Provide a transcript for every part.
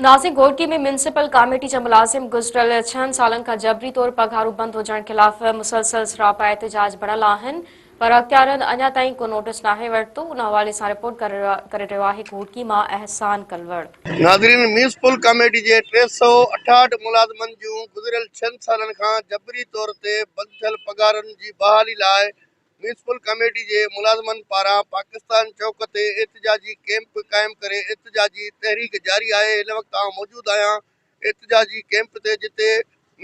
ناظم Ghotki ۾ municipal committee جا ملازم گذريل ڇهن سالن کان جبري طور پگهارون بند هجڻ خلاف مسلسل سراپا احتجاج بڻيل آهن پر اختيارين اڃا تائين ڪو نوٽيس ناهي ورتو ان حوالي سان رپورٽ ڪري رهيو آهي گهوٽڪي مان احسان ڪلوڙ. ناظرين ميونسپل ڪاميٽي جي 368 ملازمن جون گذريل ڇهن سالن کان جبري طور تي بند ٿيل پگهارن جي بحالي لاء ميونسپل ڪميٽي جي ملازمن پاران پاڪستان چوڪ تي احتجاجي ڪئمپ قائم ڪري احتجاجي تحريڪ جاري آهي هن وقت آئون موجود آهيان احتجاجي ڪئمپ تي جتي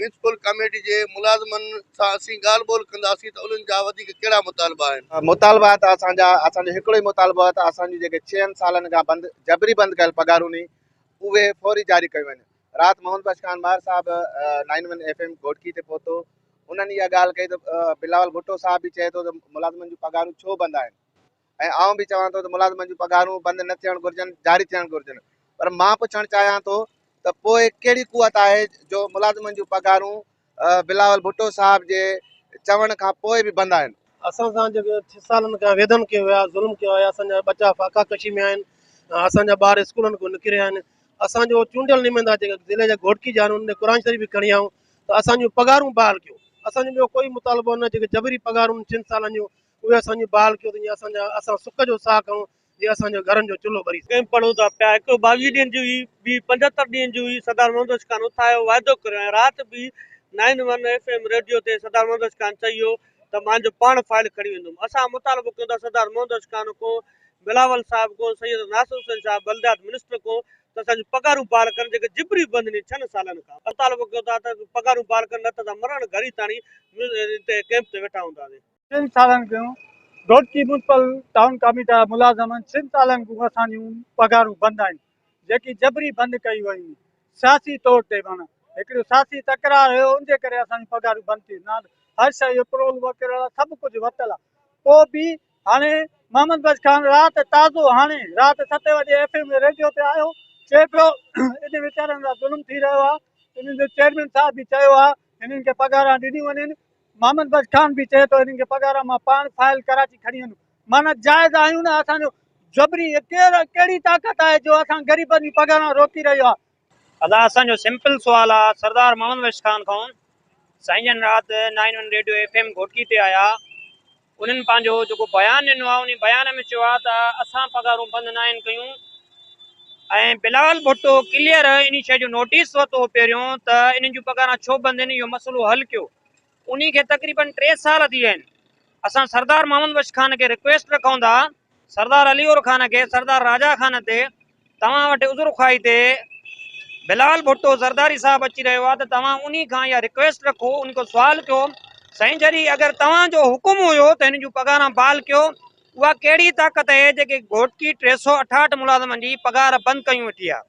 ميونسپل ڪميٽي جي ملازمن سان اسين ڳالهه ٻولهه ڪنداسين ته انهن جا وڌيڪ ڪهڙا مطالبا آهن. مطالبا ته اسان جا اسان جو هڪڙو ئي مطالبو آهي ته اسان جون جيڪي ڇهن سالن کان بند جبري بند ڪيل پگهارون ني اهي فوري جاري ڪيون وڃن رات محمد بخش خان مهر صاحب nine one F M Ghotki تي پهتو انهن اها ڳالهه ڪئي ته بلاول ڀٽو صاحب به چئي ٿو ته ملازمن جون پگهارون ڇو بند آهن ۽ آئون به چوان ٿو ته ملازمن جون پگهارون بند نه ٿيڻ گهرجن جاري ٿيڻ گهرجن پر مان پڇڻ چاهيان ٿو ته پوء ڪهڙي قوت آهي جو ملازمن جون پگهارون بلاول ڀٽو صاحب جي چوڻ کان پوء به بند آهن. اسان سان جيڪي ڇھ سالن کان ويڌن ڪيو ويو آهي ظلم ڪيو آهي اسان جا ٻچا فاقا ڪشي ۾ آهن اسان جا ٻار اسڪولن کان نڪري آهن اسان جو چونڊيل نمائندا جيڪي ضلعي جا گهوٽڪي جا آهن انهن قرآن شريف به کڻي آيون ته اسان جون پگهارون بحال ڪيو اسان جو ٻيو ڪوئي مطالبو نه جيڪي جبري پگهارون ڇھن سالن جون اهي اسان جون بحال ڪيو ته جيئن اسان جا اسان سک جو ساهه کڻون جيئن اسان جو گهرن جو چلهو ٻري سگهي. ڪئمپ پڙهون ٿا پيا هڪ 22 ڏينهن جي هئي ٻي 75 ڏينهن جي هئي سردار محمد بخش خان اٿايو واعدو ڪريو ۽ رات به nine one F M radio تي سردار محمد بخش خان چئي ويو ته مان جو پاڻ فائل کڻي ويندم اسان مطالبو ڪيون ٿا سردار محمد بخش خان کان بلاول صاحب کان سيد ناصر حسين شاهه بلديات منسٽر کان ته اسان جون پگهارون بحال ڪرن جيڪي جبري بند ني ڇھن سالن کان مطالبو ڪيو ٿا ته پگهارون بحال ڪرن نه ته اسان مرڻ گهڙي تاڻي هتي ڪئمپ تي ويٺا هونداسين. ڇھن سالن کان گهوٽڪي ميونسپل ٽائون ڪاميٽي جا ملازم ڇھن سالن کان اسان جون پگهارون بند آهن جيڪي جبري بند ڪيون ويون سياسي طور تي معنيٰ هڪڙو سياسي تڪرار هيو ان جي ڪري اسان جون پگهارون بند ٿيون نه هر شيء اپرول وغيره سڀ ڪجهه ورتل آهي پوء به هاڻي محمد بخش خان رات تازو هاڻي رات ستين وڄي ايف ايم ريڊيو تي آيو چئي پيو انهن ويچارن سان ظلم ٿي رهيو آهي انهن جو چيئرمين صاحب به چيو آهي هنن کي پگهاران ڏنيون وڃن محمد بخش خان به چئي ٿو هنن کي پگهاران مان پاڻ فائل ڪراچي کڻي ويندم معنيٰ جائز آهيون نه اسان جو جبري ڪير ڪهڙي طاقت آهي جو اسان غريبن جي پگهاران روڪي رهيو آهي. ادا اسان جو سمپل سوال آ سردار محمد بخش خان کان سائين جن رات nine one radio F M Ghotki تي آيا انهن پنهنجو جيڪو بيان ڏنو آهي انهي بيان ۾ چيو آهي ته اسان پگهارون بند ناهن ڪيون ۽ بلاول ڀٽو ڪليئر انهي شيء جو نوٽيس ورتو هو پهريون ته انهن جون پگهاران ڇو بند آهن اهو مسئلو حل ڪيو انهي کي تقريبن ٽي سال ٿي ويا آهن اسان سردار محمد بخش خان کي رڪويسٽ رکون ٿا سردار علي اور خان کي سردار راجا خان تي توهان وٽ عذر خواهي تي بلال ڀٽو زرداري صاحب اچي رهيو آهي ته توهان انهي کان اها رڪويسٽ رکو ان کان سوال ڪيو سائين جڏهن اگر توهان جو حڪم هيو ته هن جون پگهاران بحال ڪيو اها ڪهڙي طاقت اهي جيڪي گهوٽڪي 368 ملازمن جي پگهار بند ڪيون ويٺي آهي.